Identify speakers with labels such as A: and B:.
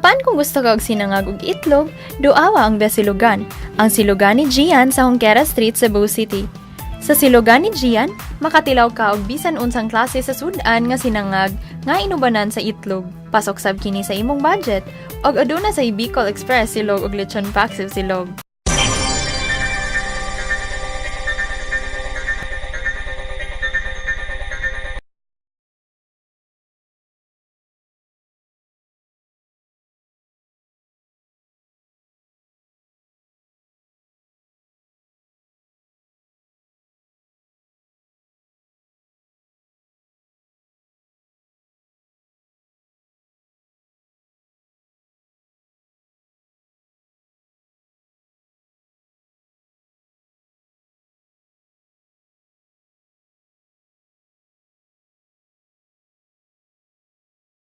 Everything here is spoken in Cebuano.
A: Apan kung gusto ka og sinangag ug itlog, duawa ang best silogan. Ang Silogan ni Gian sa Junquera Street, Cebu City. Sa Silogan ni Gian, makatilaw ka og bisan unsang klase sa sud-an nga sinangag nga inubanan sa itlog. Pasok sab kini sa imong budget. Og aduna sa Bicol Express silog ug lechon paksiw silog.